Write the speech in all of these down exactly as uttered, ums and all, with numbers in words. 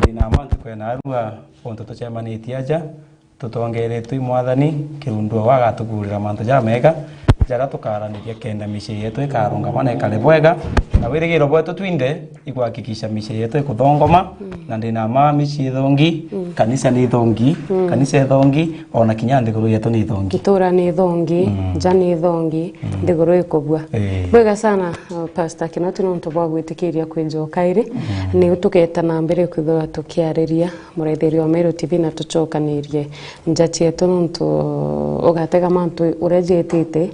Ndina mma ntuku ya naarua untu tucemanitie aja, tutongeretwe i Mwathani Kirundu, o agatukuurira mantu jamega jaria tukaraniria kenda micii yetu ikarungama na ikare bwega, na wirigiro bwetu twinthe igwakikisha micii yetu ikuthongoma, na ndina mma micii ithongi, kanisa ni ithongi, kanisa ithongi, ona kinya nthiguru yetu ni ithongi. Ntura ni ithongi, nja ni ithongi, nthiguru ikubua. Ii. Bwega sana, uh, Pastor Kinoti, nontu bwa gwitikiria kwija o kairi. Ni tugeeta na mbere kwithirwa tukiariria muraithiria wa Meru T V na tucokanirie nja cietu, nontu ugatega mantu uria jietite,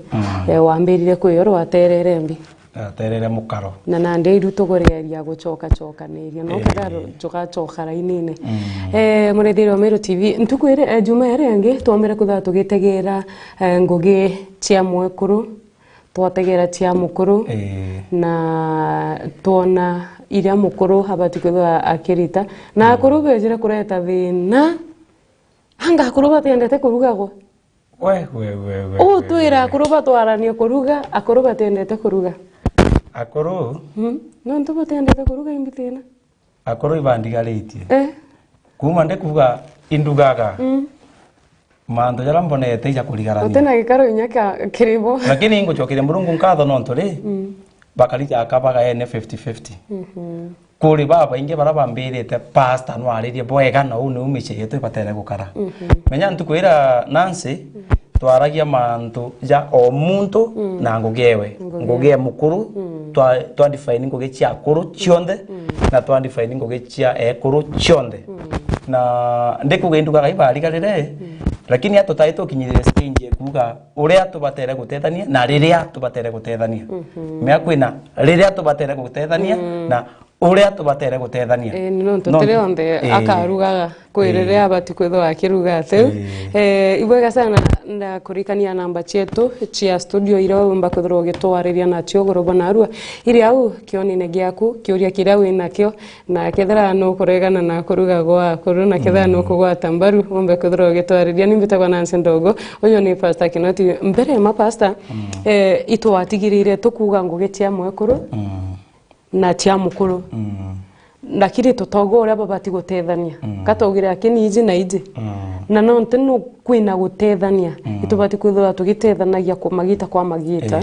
eh, wambirire kwi yo rwaterere mbi. Aterere mukaro. Na nandi iru tuguriaria gucoka cokaniria, no kethira tugacoka rainine. Eh, muraithiria wa Meru T V, ntuku iri, eh, juma iria ingi, twombere kwithirwa tugitegera, eh, ngugi cia mwekuru, twategera cia mukuru, na twona iria mukuru abati kwithirwa akirita. Na akuru bejire kureta thina, anga akuru batiendete kurugagwa? We, we, we, we, Uu we, twira we. Akuru batwaranie kuruga, akuru batiendete kuruga. Akuru? Mm. Nontu batiendete kuruga imbi thina? Akuru ibandigaritie. Eh. Kuuma ndikuga indugaga. Mm. Mantu jaria mbonete ija kurigarania. Utina gikaro inya kia kiribo. Lakini ingucokeria Murungu nkatho nontu ri, bakari jaka bagaene fifty fifty. Mhm. Kuri babaingi baria bambirite, pastor no aririe bwega, na uu niu micii yetu ibatere gukara. Mhm. Menya ntuku iria Nancy, twaragia mantu ja o muntu na ngugi ewe. Ngugi e mukuru, twa, twa define ngugi cia akuru cionthe, na twa define ngugi cia ekuru cionthe. Na ndikuga indugaga ibarigarire, lakini atutai tukinyirire stage ya kuuga uria tubatere gutethania na riria tubatere gutethania. Mea kwina riria tubatere gutethania na uria tubatere gutethania. Ii, ni nontu tiri onthe akarugaga kwi riria abati kwithirwa akiruga atiu. Ii. Eh, ibwega sana na kurikania namba cietu cia studio iria umba kwithirwa ugitwariria nacio ugoro bwa narua. Iri au kionine giaku, kiuria kiria winakio, na kethira nukuregana na kuruga gwa akuru, na kethira nukugwata mbaru, umbe kwithirwa ugitwariria. Ni mbitagwa Nancy Ndogo, uyu ni Pastor Kinoti. Mbere ma pastor, eh, itwatigirire tukuuga ngugi cia mwekuru, na cia mukuru. Lakini tutoga uria babati gutethania. Kataugire, lakini iji na iji. Na nontu nu kwina gutethania, itubati kwithirwa tugitethanagia ku magita kwa magita.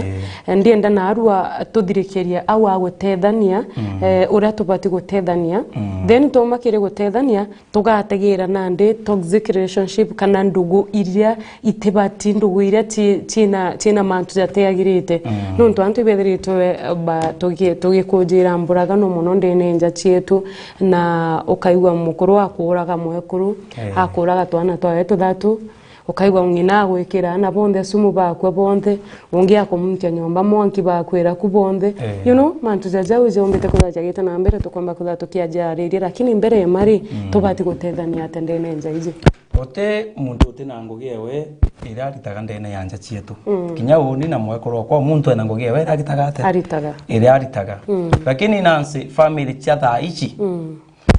Eh. Ndienda narua tuthirikiria au a gutethania, eh, uria tubati gutethania. Then twauma kiri gutethania, tugategeera nandi toxic relationship kana ndugu iria itibati, ndugu iria ci-, ciina, ciina mantu jateagirite. Nontu antu ibethiritwe ba-, tugi-, tugikunjira mburagano mono ndene nja cietu, na ukaigua mukuru akuuraga mwekuru, akuuraga twana twawe tuthatu, ukaigua ng'ina agwikira ana bonthe sumu bakua bonthe, ungi akumukia nyomba mwanki bakwira ku bonthe. Eh. You know, mantu ja jau jombite kwithirwa jagite na mbere, tukomba kwithirwa tukiajariria, lakini mbere ya mari, tubati gutethania atia ndene nja iji? Uti muntu uti na ngugi ewe iria aritaga ndene ya nja cietu. Kinya uni na mwekuru okwa, muntu ena ngugi ewe iria aritaga atia? Aritaga. Iria aritaga. Lakini Nancy, family cia thaa ici,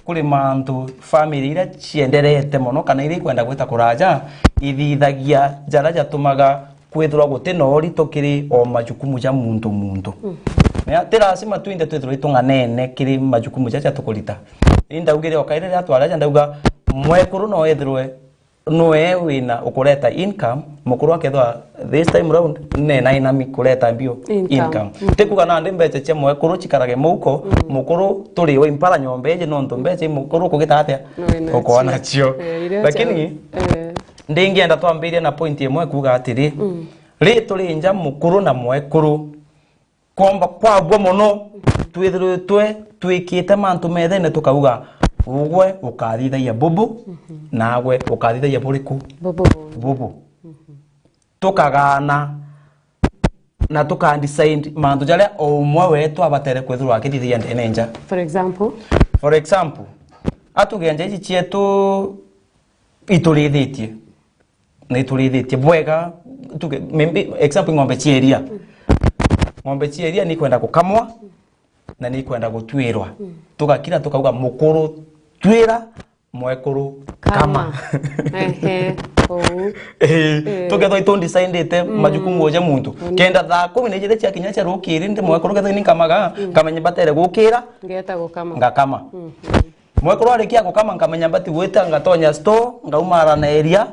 kuri mantu family iria cienderete mono kana iria ikwenda gwita kuraja, ithithagia jaria jatumaga kwithirwa guti na urito kiri o majukumu ja muntu muntu. Na ti lazima twinthe twithirwe itung'anene kiri majukumu jaja tukurita. Ni ndaugire o kairi riria twaraja ndauga mwekuru no ethirwe nwe wina ukureta income, mukuru akethwa this time round nena inami kureta mbio income. Ti kuga nandi mbeca cia mwekuru cikarage muhuko, mukuru turiwe impara nyomba iji nontu mbeca i mukuru kugita atia? Ukorwa nacio. Lakini ndingienda twambirie na point imwe kuga atiri, ri turi nja mukuru na mwekuru, kwomba kwabua mono twithiritwe twikite mantu methene tukauga, ugwe ukathithagia bubu, nagwe ukathithagia buriku? Bubu. Bubu. Tukagana na tuka decide mantu jaria o umwe wetu abatere kwithirwa akithithagia ndene nja. For example? For example, atuge nja ici cietu iturithitie. Na iturithitie bwega, tuge, maybe, example, ng'ombe cia iria. Ng'ombe cia iria nikwenda gukamwa, na nikwenda gutwirwa. Tugakira tukauga, mukuru twira, mwekuru kama. Ehe, uu. Eh, tukethwa itu decidete majukumu ja muntu. Kenda thaa kumi na ijiri ciakinya cia rukiri, ndi mwekuru kethwa ni nkamaga, nkamenya batere gukira, ngeta gukama. Ngakama. Mwekuru arikia gukama, nkamenya mbati gwita, ngatonya store, ngaumara na iria,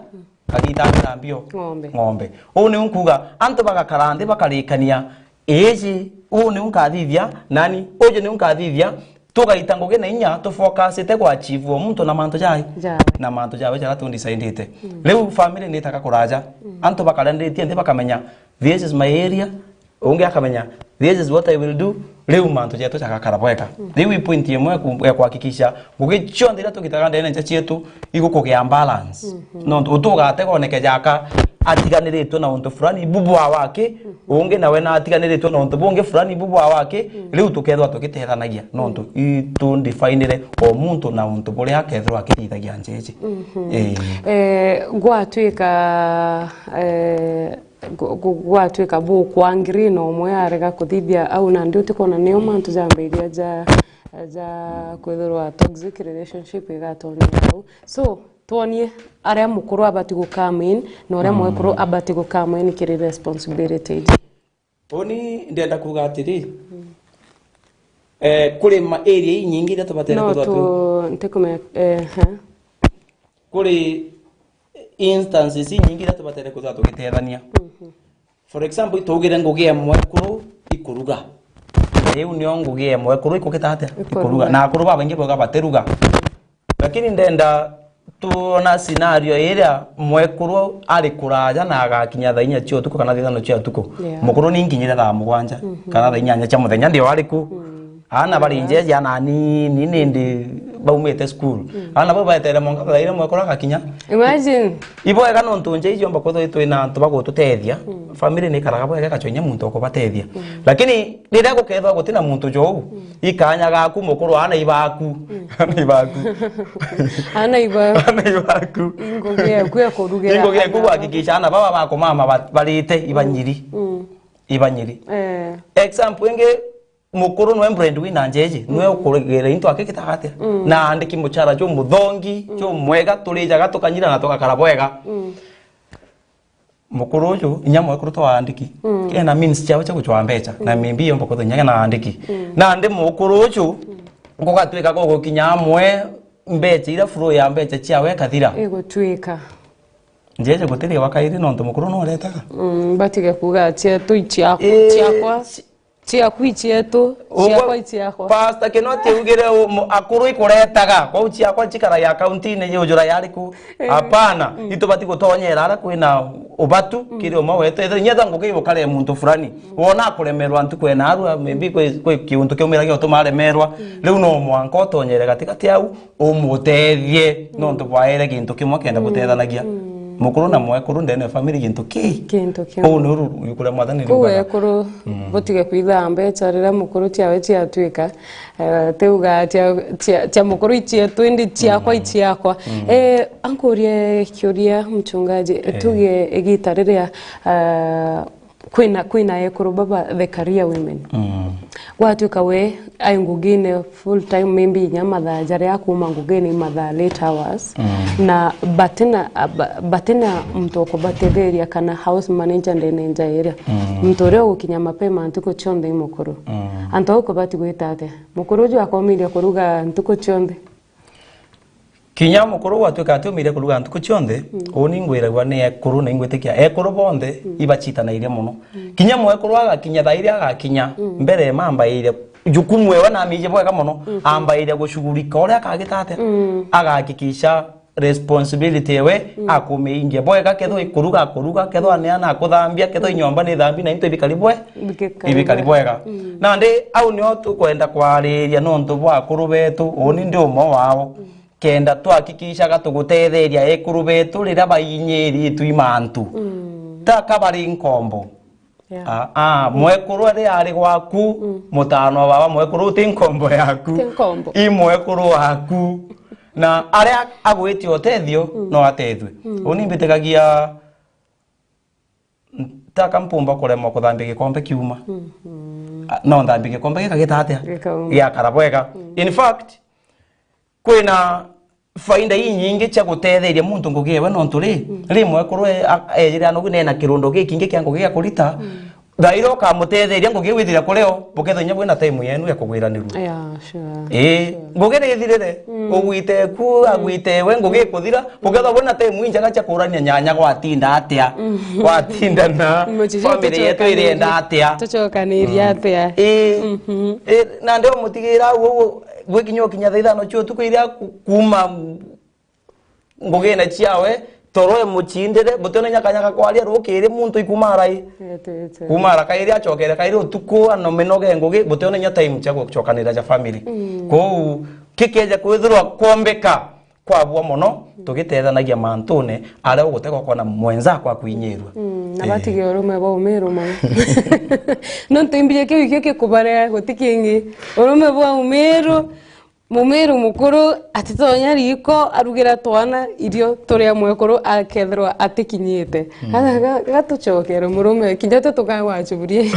ngagitambira mbio Ng'ombe. Ng'ombe. Uu niu nkuuga, antu bagakara nthi bakarikania, iji, uu niu nkathithia, nani, uju niu nkathithia, tugaita ngugi na inya, tufocusite gwa achieve o muntu na mantu jawe. Jawe. Na mantu jawe jaria tundisaidite. Riu family nitaga kuraja, antu bakarendetie nthi bakamenya, this is my area, ungi akamenya, this is what I will do, riu mantu jetu jagakara bwega. Riu i point imwe ya ku-, ya kuhakikisha ngugi cionthe iria tugitaga ndene nja cietu igukugia balance. Nontu utugategoneke jaka atiganiritwe na untu fulani bubwa wake, ungi nawe na atiganiritwe na untu bungi fulani bubwa wake, riu tukethirwa tugitethanagia. Nontu itu definire o muntu na untu buria akethirwa akithithagia njeji. Eh. Eh, gwatuika, eh, gu-, gu-, gwatuika bukwangiri na umwe arega kuthithia au, nandi utikona nio mantu jambiriria ja, ja kwithirwa toxic relationship igatonyera au. So, twonie aria mukuru abati gukama in na uria mwekuru abati gukama in kiri responsibility iji. Uni ndenda kuuga atiri, eh, kuri ma area inyingi iria tubatere No, kwithirwa tu, twi- ntikumenya, eh, ha. Kuri instances inyingi iria tubatere kwithirwa tugitethania. For example, itugire ngugi ya mwekuru ikuruga. Na iu nio ngugi ya mwekuru ikugita atia? Ikuruga. Ikuruga. Na akuru babaingi bwega batiruga. Lakini ndenda tuona scenario iria mwekuru ari kuraja na agakinya thaa inya cia utuku kana thithano cia utuku. Yeah. Mukuru ni nkinyire thaa mugwanja kana thaa inyanya cia muthenya ndio ari ku. Ana bari njeji, ana anini nindi baumite school. Ana bau baetere mwanka thaa iria mwekuru agakinya. Imagine. Ibwega nontu njeji yomba kwithirwa twina antu bagututethia. Family ni ikaraga bwega igachonya muntu okubatethia. Lakini riria gukethirwa gutina muntu jou, ikanya gaku mukuru, ana ibaku. Ana ibaku. Ana ibaku. Ana ibaku. Ingugi eku ekurugera. Ingugi eku ana guhakikisha ana baba bakumama ba-, barite ibanyiri. Ibanyiri. Eh. Example ingi, mukuru nwe breadwinner njeji, nwe ukurugera into akigitaga atia? Na andiki muchara jo muthongi, jo mwega, turijaga tukanyira na tugakara bwega. Mukuru uju, inya mwekuru twa andiki, ena means ciawe cia gucwa mbecha, na maybe yomba kwithirwa inya na andiki. Nandi mukuru uju, gugatwika gugukinya amwe mbecha iria flow ya mbecha ciawe ikathira. Igutwika. Njeje gutiri wa kairi nontu mukuru no uretaga. Mm, batige kuuga cietu iciakwa, ii, ciakwa. Ciaku icietu, ciakwa icietu. Pastor Kinoti augire u-, mu-, akuru ikuretaga, kwou ciakwa cikaraga akaunti-ini yujura yariku? Eh. Hapana, itubati gutonyera aria kwina ubatu, kiri umwe wetu. Ethira inya tha ngugi igukare muntu fulani, wona akuremerwa ntuku ena arua, maybe kwi, kwi kiuntu kiumira giotuma aremerwa, riu no mwanka utonyere gatigati au, umutethie, nontu bwaere gintu kimwe kenda butethanagia. Mukuru na mwekuru ndene ya family gintu ki. Gintu kimwe. Uu ni uru yukuria mwathani. Kuu riugaga, ekuru, butige kwithaa mbecha riria mukuru ciawe ciatwika, eh, tiuga cia, cia, cia mukuru icietu, indi ciakwa iciakwa. Eh, ankurie kiuria, mchungaji, tuge igita riria, ah, kwina, kwina ekuru baba the career women. Gwatuika we ai ngugine full time, maybe inya mathaa jaria akuma ngugine i mathaa late hours, na batina, ba-, batina muntu ukubatetheria kana house manager ndene nja iria. Muntu uria ugukinya mapema ntuku cionthe i mukuru. Antu au kubati gwita atia? Mukuru uju akomiria kuruga ntuku cionthe? Kinya mukuru gwatuika ati umire kuruga ntuku cionthe, uu ni ngwiragua ni ekuru na ingwitikia ekuru bonthe ibachitanairie mono. Kinya mwekuru agakinya thaa iria agakinya, mbere mambaire jukumu ewe namije bwega mono, ambaire gushugurika uria akagita atia, agahakikisha responsibility ewe akumiingia bwega, kethwa ikuruga akuruga, kethwa ni ana akuthambia, kethwa inyomba ni thambi na into ibikari bwe-, ibikari bwega. Nandi au nio tukwenda kwariria nontu bwa akuru betu, uni ndi umwe wao. Kenda twahakikishaga tugutetheria ekuru betu riria bainyiriitwe i mantu. Ta ka bari nkombo. Yeah. Ah, ah, mwekuru ari, ari gwaku, mutano wa baba mwekuru ti nkombo yaku. Ti nkombo. I mwekuru waku. Na aria agwitie utethio, no atethwe. Uni mbitikagia Ntaka mpumba kuremwa kuthambia gikombe kiuma. Mhm. A, no nthambie gikombe gikagita atia? Gikauma. Giakara bwega. Mm. In fact, kwina faida inyingi cia gutetheria muntu ngugi ewe, nontu ri, mm, ri mwekuru e-, a-, ejire anogu nena kirundo gikingi kia ngugi gia kurita, mm, Thaa iria ukamutetheria ngugi iu ithire kurio, bukethwa inya bwina time yenu ya kugwiranirua. Yeah, sure. Ii, ngugi ni ithirire, ugwite ku, agwite we, ngugi ikuthira, bukethwa bwina time injega cia kurania nyanya gwatinda atia, gwatinda na family yetu irienda atia, tucokanirie atia. Ii, ii, na ndio mutigira au, au, gwikinya ukinya thaa ithano cia utuku iria ku-, kuma ngugine ciawe, toro imucindire, butiona inya kanya ga kwaria rukiri, muntu ikuma arai. Kuma ara kairi acokere kairi utuku, anomenoge ngugi, butiona inya time cia gucokanira ja family. Kwou, kikeja kwithirwa kwombeka kwabua mono, tugitethanagia mantune aria ugutegwa kwona mwenza kwa kwinyirua. Mm, na batige urume bwa umiru mono. Nontu imbia kiu ikio gikubarea guti kingi. Urume bwa umiru, Mumiru mukuru atitonya riko arugira twana irio turia mwekuru akethirwa atikinyite. Ga-, ga-, gatucokere murume, kinya tu tukagwa acuburie.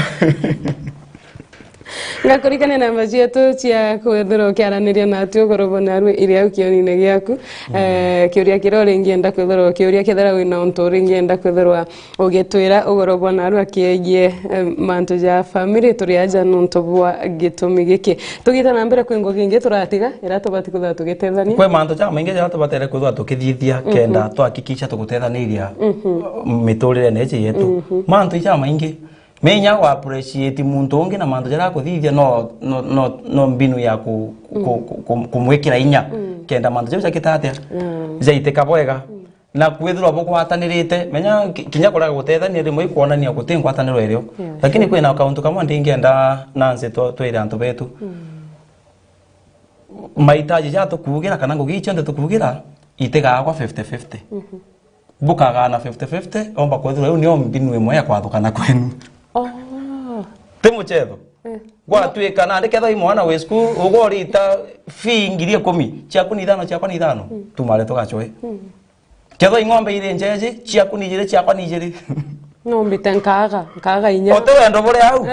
Ngakurikania namba cietu cia kwithirwa ukiaraniria natwi ugoro bwa narua iri au kionine giaku. Eh, kiuria kiria uringienda kwithirwa ukiuria, kethira wina untu uringienda kwithirwa ugitwira ugoro bwa narua kiegie, eh, mantu ja family turi aja nontu bwa gitumi giki. Tugite na mbere kwi ngugi ingi turatiga, ira tubati kwithirwa tugitethania. Kwi mantu jamaingi jaria tubatere kwithirwa tukithithia kenda twahakikisha tugutethaniria miturirene iji yetu. Mantu ijamaingi. Menya wa appreciate muntu ungi na mantu jaria akuthithia no, no, no, no mbinu ya ku, ku, ku, ku, kumwikira inya. Kenda mantu jau jakita atia? Jaitika bwega. Na kwithirwa bugwatanirite, menya ki-, kinya kurega gutethania rimwe ikwonania guti ngwataniro irio. Yeah, lakini sure. Kwina kauntu kamwe ndingienda Nancy tw-, twire antu betu. Mahitaji ja tukuugira kana ngugi cionthe tukuugira, itigagwa fifty fifty. Bukagana fifty fifty, omba kwithirwa iu nio mbinu imwe ya kwathukana kwenu. Oh. Ti muchetho. Eh. Gwatuika nandi kethira i mwana wi cukuru, ugorita fee ngiri ikumi, ciaku ni ithano, ciakwa ni ithano, tumare tugacwe. Kethira i ng'ombe iri njeji, ciaku ni ijiri, ciakwa ni ijiri. No mbite nkaga, nkaga inya. Uti wendo buri au.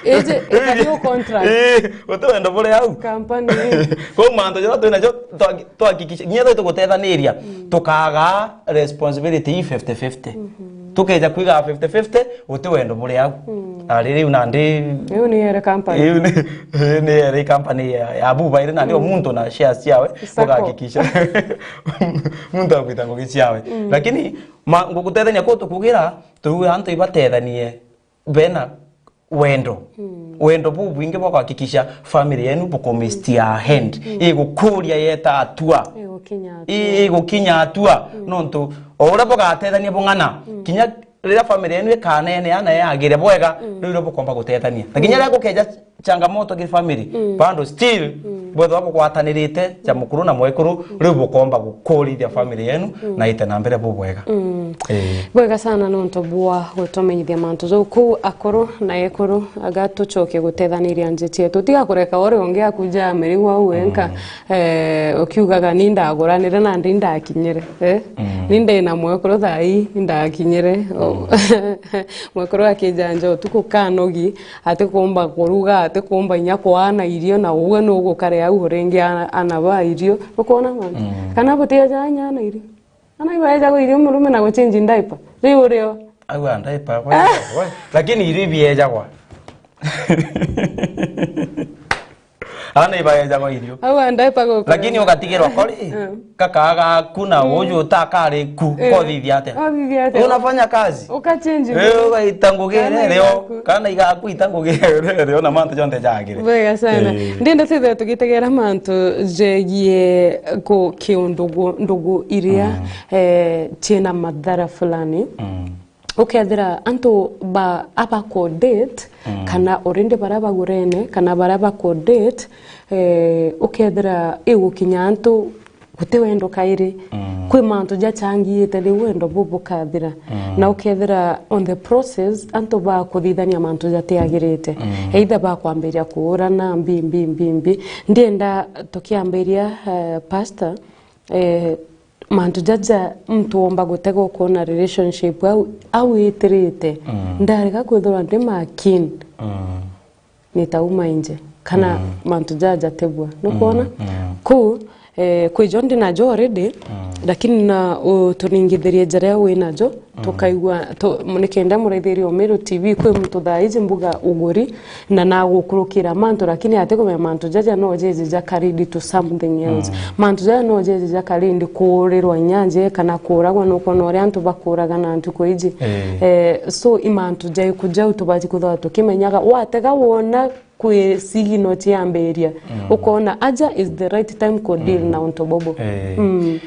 Iji, ikari u contract. Ii, uti wendo buri au. Company. Kwou mantu jaria twinajo twa-, twahakikisha, kinya twi tugutethaniria, tukaga responsibility ii fifty fifty. Tukeja kwiga fifty fifty, uti wendo buri au. Ari riu nandi iu ni ere company. Iu ni, ni ere company ya, ya buba iri nandi o muntu na shares ciawe, sacco. Bugahakikisha muntu agwita ngugi ciawe. Lakini ma-, ngugutethania kuu tukugira, tuuge antu ibatethanie bena wendo. Wendo bubwingi bwa kuhakikisha family yenu bukumistia hand. Igukuria yeta atua. Igukinya atua. I-, igukinya atua. Nontu o uria bugatethania bung'ana, kinya riria family yenu ikanenea na yagire bwega, riu irio bukomba gutethania. Na kinya riria gukeja changamoto ki family, bado still bwethwa bugwatanirite ja mukuru na mwekuru, riu bukomba gukurithia family yenu na ite na mbere bubwega. Ii. Bwega sana nontu bwa gutumenyithia mantu jau. Kuu akuru na ekuru, aga tucoke gutethaniria nji cietu. Tiga kureka uria ungi akuja mirigo au wenka, eh, ukiugaga, "Ni ndaguranire nandi ndakinyire." Eh? Ni ndina mwekuru thaa ii, ndakinyire. Mwekuru akijanja utuku kanogi, atikumba kuruga, atikumba inya kuana irio, na ugwe nugukare au uringi ana, ana ba irio. Nukwona mantu? Kana butiaja inya ana irio? Ana ibaejagwa irio murume na guchange diaper. Riu urio? Au a diaper, we, we. Lakini irio ibiejagwa. Ana ibaejagwa irio. Au a diaper guku. Lakini ugatigirwa kori, kakaa gaku na uju utakari ku, kothithia atia? Othithia atia? Unafanya kazi. Ukachange. Eh, ugaita ngugi iri rio, kana igaku ita ngugi iri rio, na mantu jonthe jagire. Bwega sana. Eh. Ndienda twithire tugitegera mantu jegie ku-, kiundugu, ndugu iria, eh, ciina mathara fulani. Ukethira antu ba, aba ku date, kana already baria bagurene, kana baria baku date, eh, ukethira igukinya antu guti wendo kairi. Kwi mantu jachangiite riu wendo buu bukathira. Na ukethira on the process, antu bakuthithania mantu jatiagirite. Either bakwambiria kuurana, mbi, mbi, mbi, mbi. Ndienda tukiambiria, eh, pastor, eh, mantu jaja muntu omba gutega ukwona relationship au, au itirite. Ndarega kwithirwa ndi makin. Nitauma inje, kana mantu jaja tibua. Nukwona? Kuu, eh, kwi jo ndi najo already, Lakini na uturingithirie njaria wi najo, tukaigua, tu-, nikenda muraithiria Umiru T V, kwi muntu thaa iji mbuga uguri, na nagukurukira mantu, lakini atikumenya mantu jaja no jeje jaka lead to something else. Mantu jaja no jeje jaka lead kuurirwa inya nje, kana kuuragwa, nukwona uria antu bakuraga na ntuku iji. Eh. Eh, so, i mantu jaiku jau tubati kwithirwa tukimenyaga, watega wona kwi signal ciambiria, ukoona aja is the right time ku deal na untu bubu. Eh. Mm.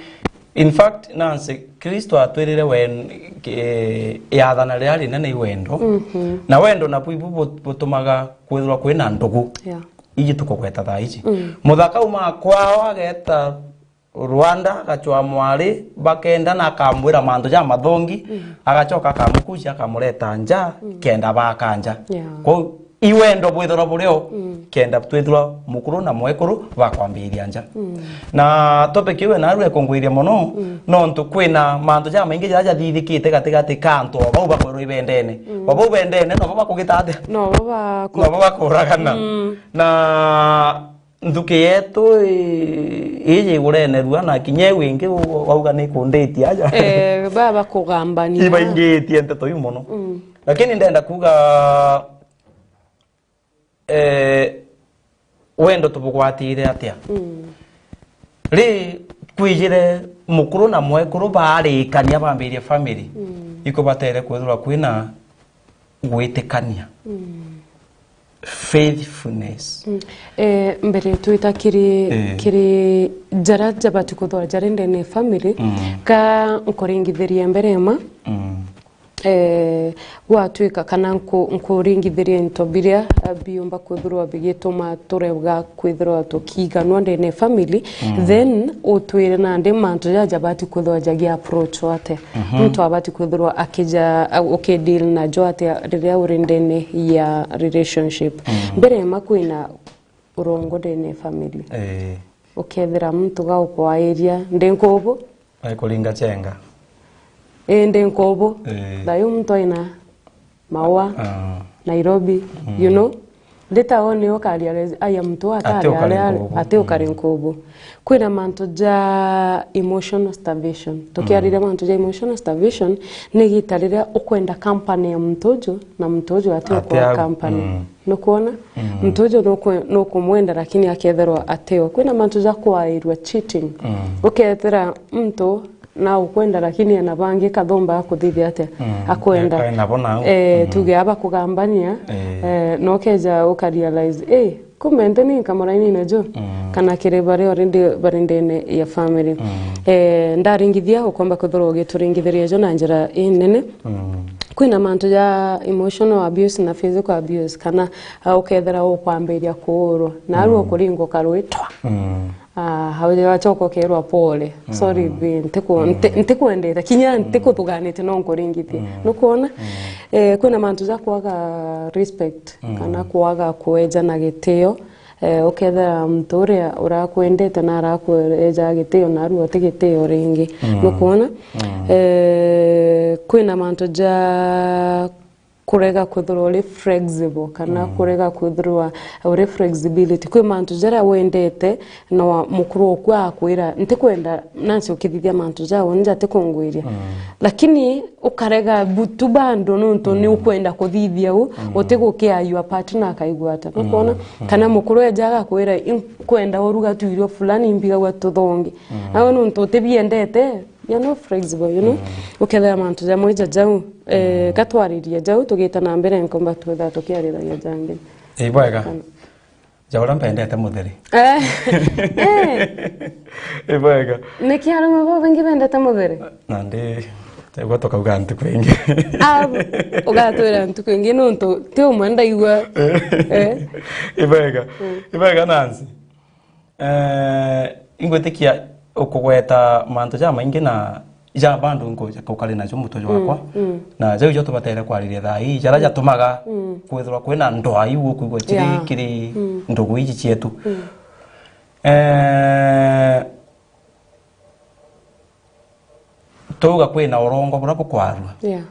In fact, Nancy, Kristo atwirire wen-, eh, yathana riria rinene i wendo. Na wendo nabu ibu bu-, butumaga kwithirwa kwina ndugu. Yeah. Iji tukugweta thaa iji. Muthaka uma kwao ageta Rwanda, agacwaa mwari, bakenda na akamwira mantu jamathongi, agacoka akamukucia, akamureta nja, kenda baaka nja. Yeah. Kwou, i wendo bwithirwa burio, kenda twithirwa mukuru na mwekuru bakwambiria nja. Na topic iu naarua ikungwiria mono, nontu kwina mantu jamaingi jaria jathithikite gatigati ka antu o bau bakwerwa ibendene. O bau bendene, nobo bakugita atia? Nobo baku- Nobo bakuragana. Na Nthuki yetu i-, iji igurenerua na kinya iu ingi u-, wauga ni kunditie aja. Eh, baba kugambania. Ibaingitie nteto iu mono. Mm. Lakini ndenda kuuga, eh, wendo tubugwatire atia? Mm. Ri kwijire mukuru na mwekuru baarikania bambirie family, mm, iko batere kwithirwa kwina gwitikania. Mm. Faithfulness. Mm. Eh, mbere twita kiri, eh, kiri jara jabati kuthwa jari ndene family, mm, ka nkuringithiria mbere ma, mm, eh, gwatwika kana nku-, nkuringithiria into biria, eh, biumba kwithirwa bigituma turega kwithirwa tukiiganwa ndene family, mm, then utwire nandi mantu jaja jabati kwithirwa jagi approach atia? Mhm. Muntu abati kwithirwa akija, a-, ukideal najo atia riria uri ndene ya relationship? Mhm. Mbere ma kwina urongo ndene family. Eh. Ukethira muntu gaukwairia, ndi nkubu? Ai kuringa chenga. Ii, ndi nkubu. Eh. Thayu muntu aina Maua, ah, Nairobi, mm, you know. Ndi taoni ukaria, aya muntu ati atari ukari aria ari, nkubu, ati ukari, mm, nkubu. Kwina mantu ja emotional starvation. Tukiariria, mm, mantu ja emotional starvation, ni gita riria ukwenda company ya muntu uju, na muntu uju ati ukwa company. Mm. Nukwona? Mm. Muntu uju nukwe-, nukumwenda, lakini akethirwa atio. Kwina mantu ja kwairua, cheating. Mm. Ukethira muntu na ukwenda, lakini ena bangi kathomba akuthithia atia? Mm. Akwenda. E-, e nabo nao. Eh, mm, tuge aba kugambania, eh, eh, no keja uka realize, eh, kumbe nte ni nkamuraini najo. Mm. Kana kiri bari already bari ndene ya family. Mm. Eh, ndaringithia ukomba kwithirwa ugituringithiria jo na njira inene. Mm. Kwina mantu ja emotional abuse na physical abuse, kana, ah, ukethira ukwambiria kuurwa. Naarua, mm, ukuringwa karwitwa. Mm. Ah, hau wachoka ukerwa pole. Sorry, mm, babe, ntiku-, mm, nti-, ntikwendete. Kinya, mm, ntikuthuganite no nkuringithie. Mm. Nukwona? Mm. Eh, kwina mantu ja kwaga respect, mm, kana kwaga kwejana gitio. Eh, ukethira muntu uria urakwendete na arakweja gitio, naarua uti gitio ringi. Mm. Nukwona? Mm. Eh, kwina mantu ja kurega kwithirwa uri flexible, kana, mm, kurega kwithirwa uri flexibility. Kwi mantu jaria wendete, na wa-, mukuru oku akwira, "Ntikwenda Nancy ukithithia mantu jau, nja tikungwiria." Mm. Lakini ukarega butu bando nontu, mm, ni ukwenda kuthithia u, mm, utigukia your partner akaigua ata. Nukwona? Mm. Kana mukuru eja agakwira, "Inkwenda uruga tuirio fulani, imbigagua tuthongi." Mm. Nawe nontu utibiendete, you're not flexible, you know? Mm. Ukethira mantu jamwe ja jau, eh, mm, katwaririe jau, tugita na mbere, nkomba twitha tukiariragia jangi. Ibwega. Kana ja uria mpendete mutheri. Eh. Eh. Ibwega. Niki arume babaingi bendete mutheri? Nandi, tigwa tukauga ntuku ingi. Ah, ugatwira ntuku ingi nontu ti umwe ndaigua. Eh. Eh. Ibwega. Mm. Ibwega Nancy. Eh, ingwitikia ukugweta mantu jamaingi na ja bandu nkuja kukari najo mutwe jwakwa. Mm, mm. Na jau jo tubatere kwariria thaa ii, jaria jatumaga, mm, kwithirwa kwina ndwaa iu ukwigua chiri, yeah, kiri, mm, ndugu iji chietu. Mm. Eh, Twauga kwina urongo buria bukwarua. Yeah.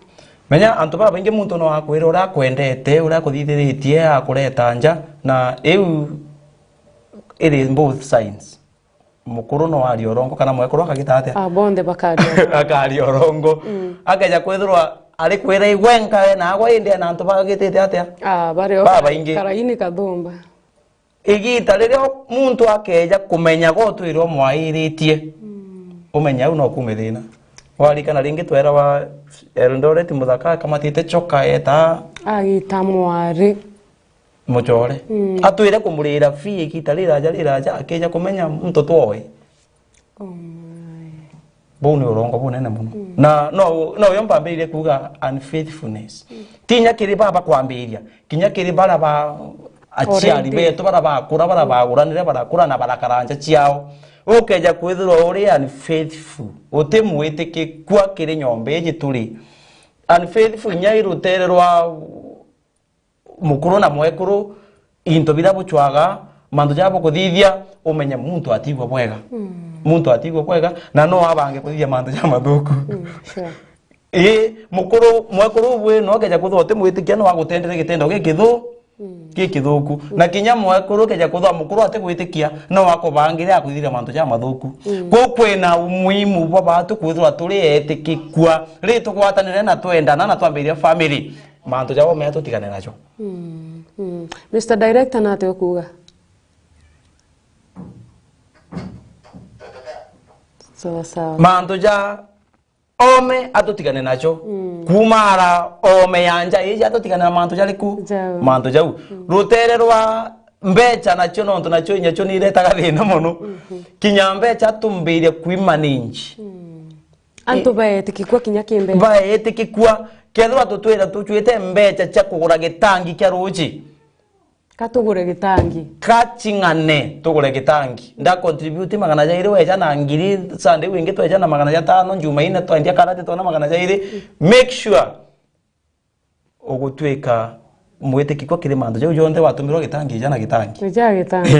Menya antu babaingi muntu no akwire uria akwendete, uria akuthithiritie, akureta nja, na iu iri both sides. Mukuru no aria urongo, kana mwekuru akagita atia? Ah, bonthe bakaria urongo. Akaria urongo. Mm. Akeja kwithirwa ari kwira igwe nkae na agwa, indi ena antu bagitite atia? Ah, bario. Babaingi. Karaini kathumba. Igita riria muntu akeja kumenya gwe utwire umwairitie, mm, umenye au no kuume thina. Warikana ringi twerawa Eldoret, muthaka akamatite choka eta. Agita mwari. Mucore. Mm. Atwire kumurira fee igita riraja, riraja, akeja kumenya muntu twoe. Oh my. Buu ni urongo bunene muno. Mm. Na no, no yo mpambiririe kuuga unfaithfulness. Mm. Ti nya kiri baba kwambiriria, kinya kiri bara ba aciari, already, betu, bara bakura, bara, mm, baguranire, barakura na barakara nja ciao. Ukeja kwithirwa uri unfaithful, uti mwitikikua kiri nyomba iji turi. Unfaithful nya i rutere rwa mukuru na mwekuru, into biria bucwaga, mantu jaria bukuthithia, umenye muntu atigua bwega. Mm. Muntu atigua bwega, na no abange kuthithia mantu jamathuku. Mm, sure. Ii, mukuru, mwekuru ubwe no akeja kwithirwa uti mwitikia, no agutendere gitendo gikithu-, mm, gikithuku. Mm. Na kinya mwekuru ukeja kwithirwa mukuru ati gwitikia, no akubangire akuthithia mantu jamathuku. Mm. Kwou kwina umuhimu bwa batu kwithirwa turi etikikua, ri tugwatanire na twendana na twambiria family. Mantu ja ome atutigane najo. Mm, mm. Mister Director, nate ukuuga? Sawa, sawa. Mantu ja ome atutigane najo. Mm. Kuuma ara ome ya nja iji atutigane na mantu jariku? Jau. Mantu jau. Mm. Rutere rwa mbecha nacio, nontu nacio inyacio ni iretaga thina mono. Mhm. Kinya mbecha tumbirie kwi manage. Mm. Antu baetikikua kinya kimbeca. Baetikikua, kethirwa tutwira tucwite mbeca cia kugura gitangi kia ruuji. Ka tugure gitangi. Ka ching'ane tugure gitangi. Nda contribute magana jairi, weja na ngiri, Sunday wingi tweja na magana jatano, Jumaine twendia karati twona magana jairi. Make sure ugutwika mwitikikua kiri mantu jau jonthe, watumirwa gitangi, ija na gitangi. Ija gitangi.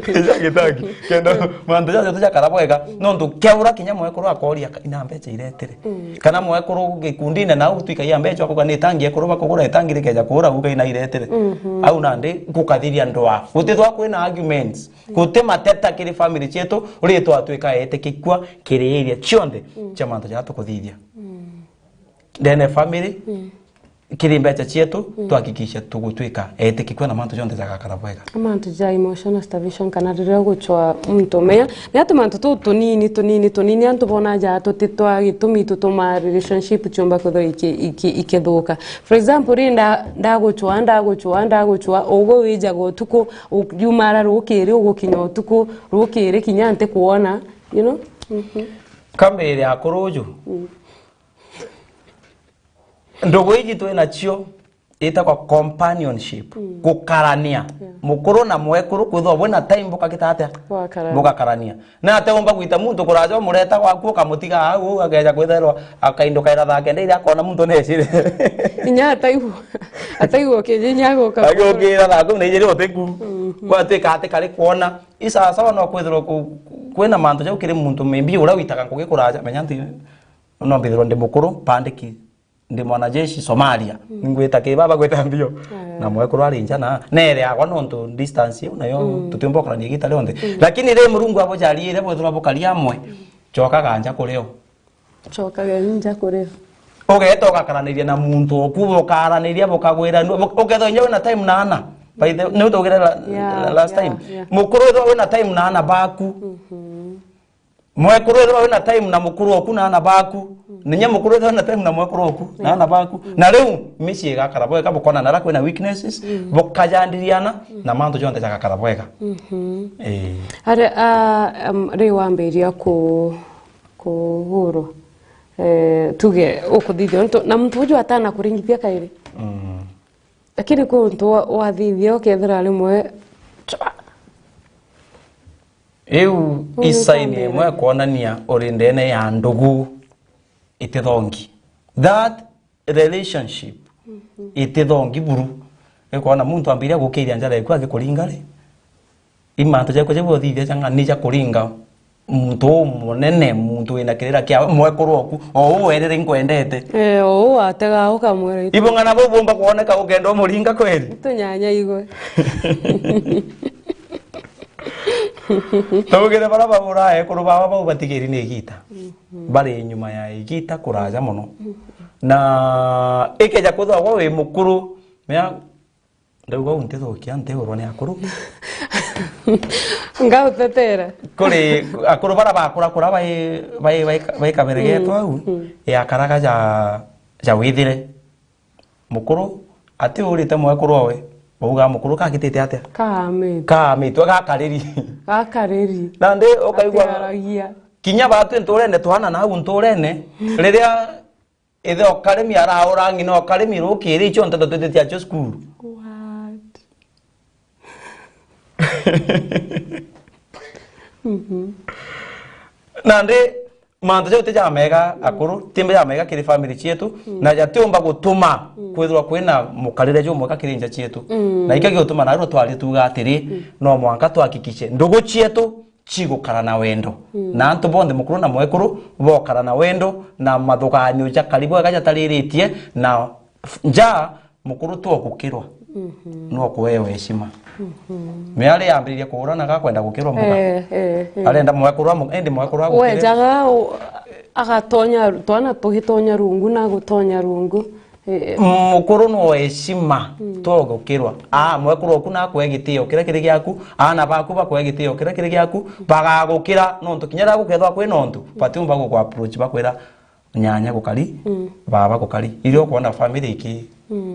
Ija gitangi. Kenda mantu jau jonthe jakara bwega, nontu keura kinya mwekuru akoria, "Ina mbeca iretire?" Mm. Kana mwekuru gikundine nau gutwika ia mbeca, akuga ni tangi ekuru bakugura itangi rikeja kuura, uga ina iretire. Mhm. Au nandi gukathiria ndwaa. Gutithwa kwina arguments. Mm. Guti mateta kiri family cietu, uri twatwika etikikua kiri iria cionthe, mm, cia mantu jaa tukuthithia. Mm. Ndene family, mm, kiri mbeca cietu, mm, twahakikisha tugutwika etikikua na mantu jonthe jagakara bwega. Mantu ja emotional starvation, kana riria ugucwa muntu, menya, ni atu mantu tu tunini, tunini, tunini, antu bona ja tuti twa gitumi tutuma relationship ciumba kwithirwa iki-, iki-, ikithuka. For example, ri nda-, ndagucwa, ndagucwa, ndagucwa, ugwe wijaga utuku, u-, yumara rukiri, ugukinya utuku, rukiri kinya nti kuona, you know? Mhm. Kambire akuru uju. Mm. Ndugu iji twi nacio itagwa companionship, mm, gukarania. Yeah. Mukuru na mwekuru kwithirwa bwina time bukagita atia? Bwakarania. Bugakarania. Na ateumba gwita muntu kuraja umureta gwaku ukamutiga au, akeja kwithairwa akaindukaira thaa kenda iria akona muntu necire. Inya ataigua, ataigua ukiji inya agoka. Agokira thaa kumi na ijiri utiku. Mhm. Gwatwika ati kari kwona. Isasawa no kwithirwa ku-, kwina mantu jau kiri muntu maybe uria witaga ngugi kuraja, menya nti no mbithirwa ndi mukuru, pandiki, ndi mwanajeshi Somalia. Mm. Ngwita ki baba gwita mbio. Eh. Na mwekuru ari nja na, nere agwa nontu distance iu nayo, mm, tutiumba gukarania igita rionthe. Mm. Lakini ri Murungu abujariire bwethirwa bukari amwe, mm, cokaga nja kurio. Cokaga nja kurio. Ugeta ugakaraniria na muntu oku, bukaraniria, bukagwira, bu-, ukethwa inya wina time na ana. By the, niu tugire la-, yeah, last, yeah, time. Yeah. Mukuru ethwa wina time na ana baku. Mhm. Mwekuru ethirwa wina time na mukuru oku na ana baku, mm, na inya mukuru ethirwa wina time na mwekuru oku na, yeah, ana baku. Mm. Na riu micii igakara bwega, bukonana aria kwina weaknesses, mm, bukajandiriana, mm, na mantu jonthe jagakara bwega. Mhm. Ii. Ari, ah, um, riu wambiria ku-, kuhurwa, eh, tuge ukuthithia untu, na muntu uju atana kuringithia kairi. Mm. Lakini kwi untu wa-, wathithia ukethira rimwe, chwa. Iu i sign imwe kwonania uri ndene ya ndugu itithongi. That relationship, mhm, itithongi buru. Ikwona muntu ambiria gukiria njara eku agikuringa ri? I mantu jakwa jau uthithia jang'a ni ja kuringa muntu umunene, muntu wina kirira kia mwekuru oku, o u werire nkwendete. Eh, o u atega ukamwira. Ibung'ana bau bumba kwoneka ukenda umuringa kweri? Tunyanya igwe. Tugire bara baura ekuru baba bau batigiri ni igita. Mhm. Bari nyuma ya igita kuraja mono. Mhm. Na ikeja kwithirwa gwe wi mukuru, mea, ndauga uu ntithukia, ntiurwa ni akuru. Ngautetera. Kuri akuru bara bakura kura bai, bai, bai, bai kabere getu au, yakaraga ja, ja withire. Mukuru ati urite mwekuru owe, bauga mukuru kagitite atia? Kaamite. Kaamitwe, gakariri. Gakariri. Nandi ukaigua atiaragia. Kinya batu nturene twana nau nturene, riria ithe okarimi araura ng'ina okarimi rukiri icio nteto twititie acio cukuru. What? Mhm. Nandi mantu jau ti jamega akuru, ti jamega kiri family cietu, na jatiumba gutuma kwithirwa kwina mukarire jumwega kiri nja cietu. Na ikio gigutuma narua twaria tuga atiri, no mwanka tuhakikishe ndugu cietu cigukara na wendo. Na antu bonthe mukuru na mwekuru bokara na wendo na mathuganio jakari bwega jatariritie na f-, nja Mukuru tu okukirwa, no kuewa heshima. Miari yambiririe kuurana gakwenda gukirwa muka. Eh, eh, eh. Arenda mwekuru amu-, indi mwekuru agukire. Wejaga u-, agatonya, twana tugitonya rungu na gutonya rungu. Eh. Mukuru no heshima, tu ogukirwa. Ah, mwekuru oku nakwe gitio kiria kiri giaku, aana baku bakwe gitio kiria kiri giaku, bagagukira nontu kinya riria gukethwa kwina untu, batiumba guku approach bakwira, nyanya gukari, baba gukari. Irio ukwona family iki,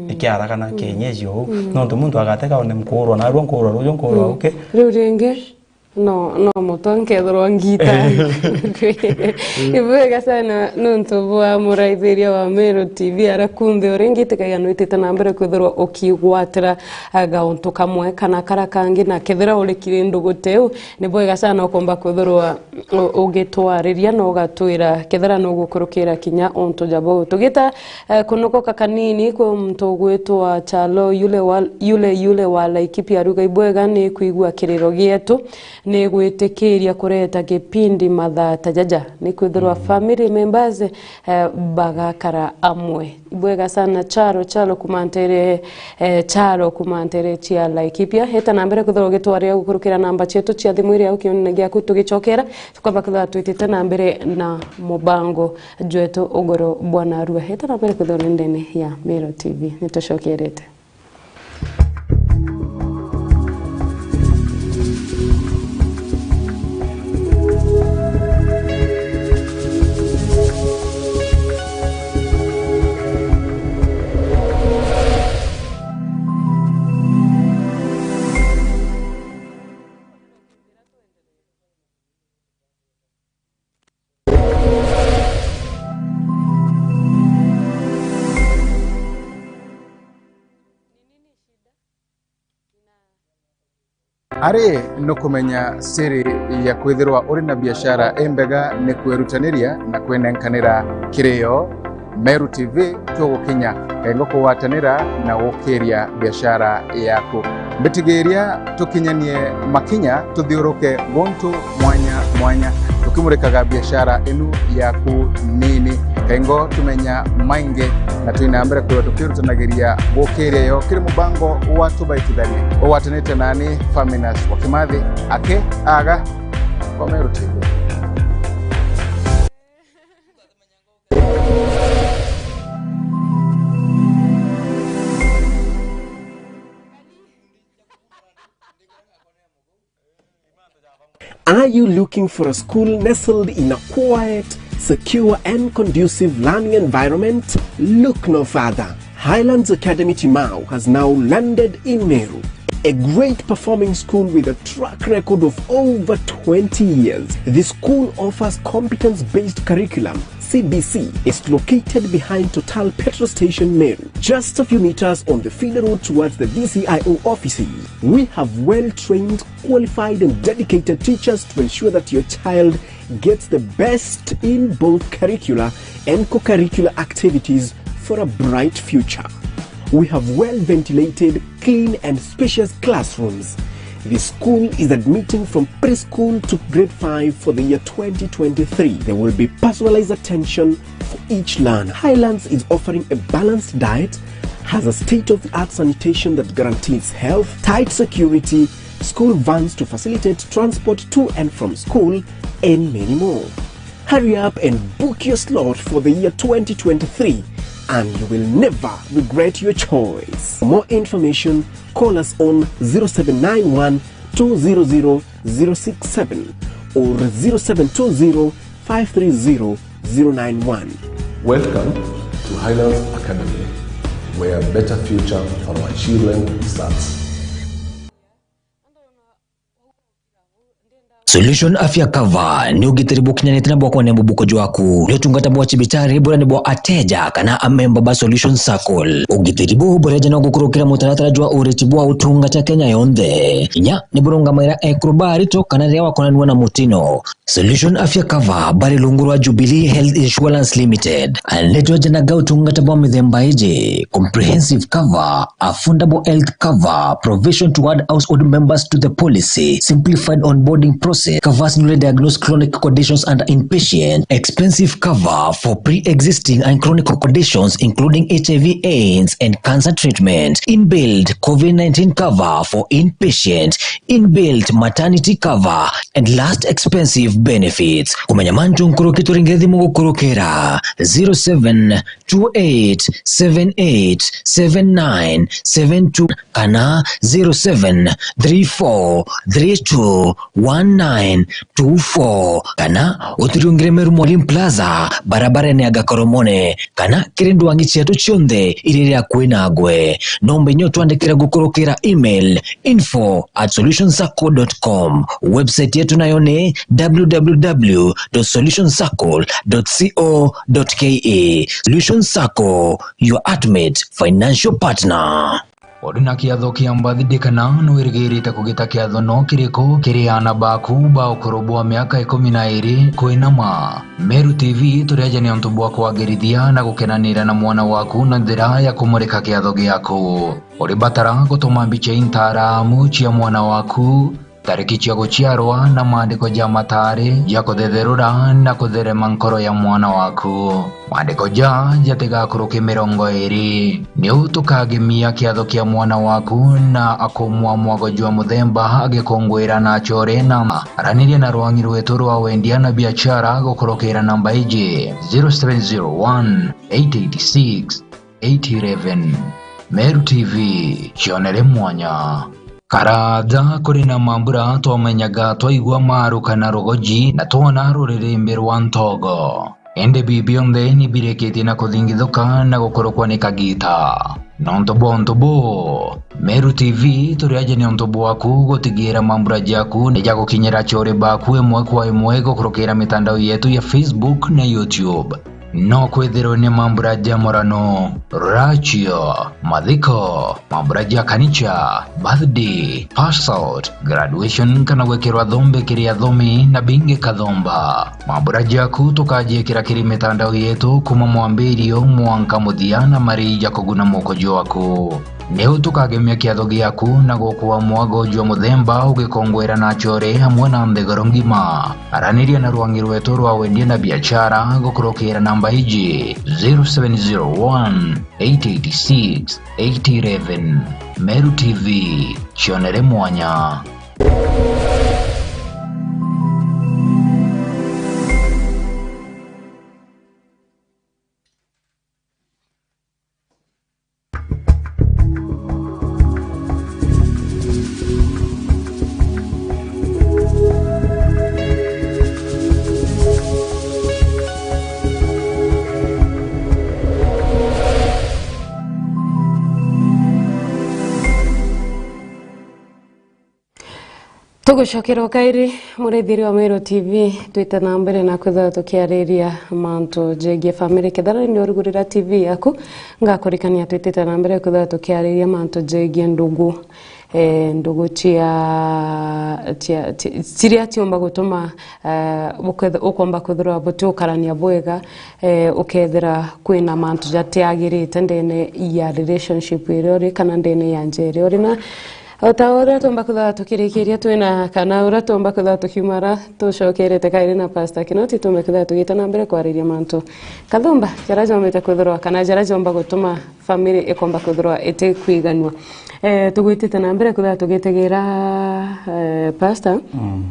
ikiaragana kienyeji uu, nontu muntu agatega one nkuurwa narua, nkuurwa ruju, nkuurwa uki. Riu ringi, no, no mutwe nkethirwa ngita. Ibwega sana nontu bwa muraithiria wa Meru T V aria kunthe uri ngitikagia nwitite na mbere kwithirwa ukigwatira, eh, gauntu kamwe kana karia kangi, na kethira uri kiri ndugu teu, ni bwega sana ukomba kwithirwa u-, ugitwariria na ugatwira kethira nugukurukira kinya untu ja buu. Tugita, eh, kunogoka kanini kwi muntu ugwitwa Chalo yule wa, yule, yule wa Laikipia aruga, ibwega ni kwigua kiriro gietu, ni gwitikiria kureta gipindi mathaa ta jaja, ni kwithirwa family members, eh, bagakara amwe. Ibwega sana Charo, Charo kumantere, eh, Charo kumantere cia Laikipia. Eta na mbere kwithirwa ugitwarira gukurukira namba cietu cia thimu iria au kiunene giaku tugicokera, tukwamba kwithirwa twitite na mbere na mubango jwetu ugoro bwa narua. Eta na mbere kwithirwa uri ndene ya Meru T V. Nitucokerete. Ari nukumenya siri ya kwithirwa uri na biashara imbega ni kwirutaniria na kwinenkanira kiri yo. Meru T V tugukinya kengo kugwatanira na gukiria biashara yaku. Mbitigiria tukinyanie makinya tuthiuruke guntu mwanya mwanya, tukimurikaga biashara inu yaku nini. Kengo tumenya maingi na twina mbere kwithirwa tukirutanagiria gukiria yo kiri mubango wa Tubaitithanie ugwatanite nani Faminas wa Kimathi aki aga kwa Meru T V. Are you looking for a school nestled in a quiet, secure, and conducive learning environment? Look no further. Highlands Academy Timau has now landed in Meru, a great performing school with a track record of over twenty years. The school offers competence-based curriculum, C B C. Is located behind Total Petrol Station, Meru, just a few meters on the feeder road towards the D C I O offices. We have well-trained, qualified and dedicated teachers to ensure that your child gets the best in both curricular and co-curricular activities for a bright future. We have well-ventilated, clean and spacious classrooms. The school is admitting from preschool to grade five for the year twenty twenty-three. There will be personalized attention for each learner. Highlands is offering a balanced diet, has a state-of-the-art sanitation that guarantees health, tight security, school vans to facilitate transport to and from school, and many more. Hurry up and book your slot for the year twenty twenty-three, and you will never regret your choice. For more information, call us on zero seven nine one two zero zero zero six seven or zero seven two zero five three zero zero nine one. Welcome to Highlands Academy, where a better future for our children starts. Solution Afya Cover ni ugitiri bukinyanite na bwa kwenea mubuko jwaku. Ni utungata bwa cibitari buria ni bwa ateja kana amemba ba Solution Circle. Ugitiri buu bureja na gukurukira mutaratara jwa uriti bwa utungata Kenya yonthe. Kinya ni burungamaira ekuru ba arito kana riria wakonanua na mutino. Solution Afya Cover bari rungu rwa Jubilee Health Insurance Limited. Anetweja na ga utungata bwa mithemba iji: comprehensive cover, affordable health cover, provision to add household members to the policy, simplified onboarding process, covers newly diagnosed chronic conditions under inpatient, expensive cover for pre-existing and chronic conditions including H I V, AIDS and cancer treatment, inbuilt COVID nineteen cover for inpatient, inbuilt maternity cover and last expensive benefits. Kumenya mantu nkuruki turinge thimu gukurukira zero seven two eight seven eight seven nine seven two kana zero seven three four three two one nine two four kana uturiungire Meru Mwalimu Plaza barabarene ya Gakoromone kana kiri ndwangi cietu cionthe iria iri akui nagwe. Nomba inya utwandikire gukurukira email info at solution circle dot com. Website yetu nayo ni w w w dot solution circle dot co dot k e. Solution Circle, your ultimate financial partner. Uri na kiatho kia birthday kana nwirigirite kugita kiatho no kiriku kiri aana baku ba ukuru bwa miaka ikumi na iri kwinama? Meru T V turiaja ni untu bwa kwagirithia na gukenanira na mwana waku na njira ya kumurika kiatho giaku. Uribatara gutuma mbica intaramu cia mwana waku, tariki cia guciarwa na maandiko ja matari ja kuthetherura na kutherema nkoro ya mwana waku. Maandiko ja jatigakuruke mirongo iri. Niu tukagemia kiatho kia mwana waku na akumwa mwago jwa muthemba agikunguira na achore na araniria na rwangi rwetu rwa wendia na biachara gukurukira namba iji zero seven zero one eight eight six eight eleven. Meru T V, cionere mwanya. Karaja kuri na mambura twamenyaga twaigua maru kana rugoji na twona ruririmbi rwa ntogo. Indi bi bionthe ni birikitie na kuthingithuka na gukurukwa ni kagita. Nontu bwa untu buu, Meru T V turiaja ni untu bwaku gutigiira mambura jaku ni jagukinyira achore baku imwe kwa imwe gukurukira mitandao yetu ya Facebook na YouTube. No kwithirwe ni mambura ja murano, rachio, mathiko, mambura ja kanicha, birthday, pass out, graduation kana gwikirwa thombe kiri athomi na bingi kathomba. Mambura jaku tukajiikira kiri mitandao yetu kuma mwambirio mwanka muthia na mari ja kuguna moko jwaku. Niu tukagemia kiatho giaku na gukua mwago jwa muthemba ugikongwera na achore amwe na nthiguru ngima. Araniria na rwangi rwetu rwa wendia na biachara gukurukira namba iji zero seven zero one eight eight six eight eleven. Meru T V, cionere mwanya. Tugucokera o kairi, murithiri wa Meru T V, twite na mbere na kwithirwa tukiariria mantu jegie family. Kethira ni urugurira T V yaku, ngakurikania twitite na mbere kwithirwa tukiariria mantu jegie ndugu. Eh, ndugu cia, cia, cia, ciria ciumba gutuma, eh, uketh-, ukomba kwithirwa butiukarania bwega, eh, ukethira kwina mantu jatiagirite ndene ya relationship iria uri kana ndene ya nja iria uri na O ta uria tumba kwithirwa tukirikiria twina kana uria tumba kwithirwa tukiumara, tucokerete kairi na Pastor Kinoti, tumbe kwithirwa tugite na mbere kwariria mantu kathumba jaria jombite kwithirwa kana jaria jomba gutuma family ikomba kwithirwa itikwiganua. Eh, tugwitite na mbere kwithirwa tugitegera, eh, Pastor. Mm.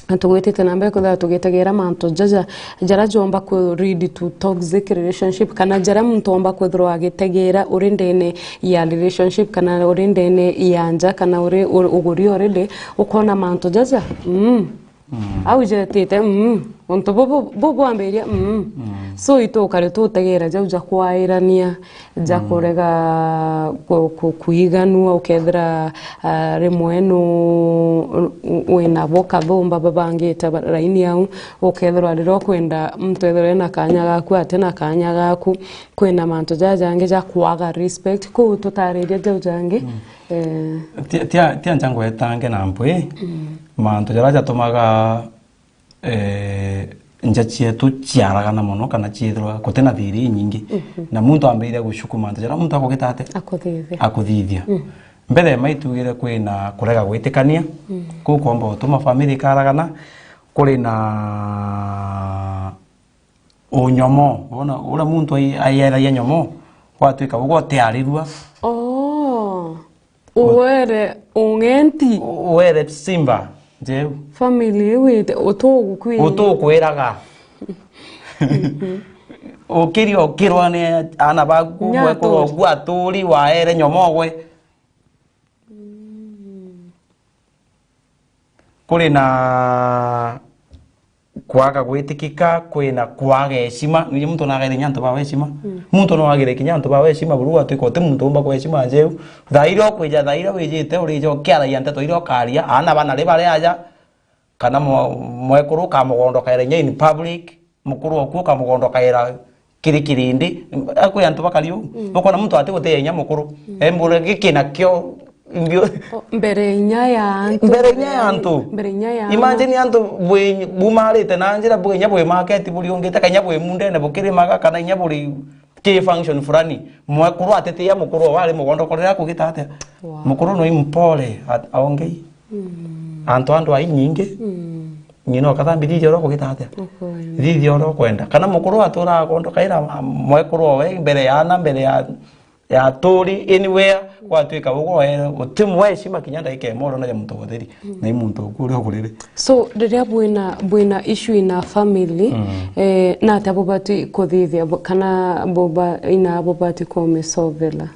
Na tugwitite na mbere kwithirwa tugitegera mantu jaja jaria jomba ku lead to toxic relationship, kana jaria muntu omba kwithirwa agitegera uri ndene ya relationship, kana uri ndene ya nja, kana uri u-, uguri already, ukona mantu jaja, mm. Mm. Au jetite, mm. Untu bubu, bu bwambiria, mm. Mm. So itukare tutegera jau ja kwairania, ja kurega ku-, ku-, kuiganua, ukethira, ah, rimwe nu-, wina bo kathumba babangite ba-, raini au, ukethirwa riria ukwenda muntu ethirwe ena kanya gaku, ati na kanya gaku, kwina mantu jaja jangi ja kwaga respect, kuu tutaririe jau jangi. Mm. Eh. Tia, tia, tia nja ngwetange na mpwi, mm, mantu jaria jatumaga eh, nja cietu ciaragana mono kana ciithirwa guti na thiri inyingi. Mhm. Na muntu ambiria gucukuma antu jaria muntu akugita ate? Akuthithia. Akuthithia. Mm. Mbere maitugire kwina kurega gwitikania, mm, kuu kwomba utuma family ikaragana, kuri na unyomo. Wona, uria muntu ai-, aieragia nyomo, gwatuika ugwe utiarirua. Oh. Uwere ung'enti. U-, uwere simba njeu. Family iu ite utugukwira. Utukwiraga. Ukiria ukirwa ni ana baku, nya mwekuru aturi. Oku aturi, waere nyomogwe. Mm. Kuri na kwaga gwitikika, kwina kwaga heshima. Niji muntu nagere kinya antu bawe heshima. Mm. Muntu no agire kinya antu bawe heshima, buru gwatuika uti muntu umba kwa heshima njeu. Thaa iria ukwija, thaa iria wijite, urija ukiaragia nteto iria ukaria, aana bana ri bari aja, kana mwe-, mwekuru ukamugondokaira kinya in public, mukuru oku ukamugondokaira kiri kirindi, kwi antu bakari uu. Mm. Ukona muntu ati guteya inya mukuru. Mm. Embure giki nakio, mbio. O, mbere inya ya antu. Mbere inya ya antu. Mbere inya ya antu. Imagine antu bwi-, bumarite na njira, bwi inya bwi market buriungite, kana inya bwi mundene bukirimaga, kana inya buri ki function fulani. Mwekuru atitia mukuru wari mugondo kurira kugita atia? Wow. Mukuru no impole at-, aongei. Mm. Antu andu ai nyingi. Mm. Ng'ina ukathambi thithia uria ukugita atia? Ukwenda. Thithia uria ukwenda. Kana mukuru atura agondo kaira mwekuru owe mbere ya ana, mbere ya, ya aturi, anywhere, gwatuika ugo uti mwe heshima kinya ndagika imwe uronaja muntu utheri. Mm. Na i muntu uku uria ukuriri. So, riria bwina, bwina issue in a family, mm, eh, natia bubati kuthithia bu-, kana buba-, ina bubati kumisovela?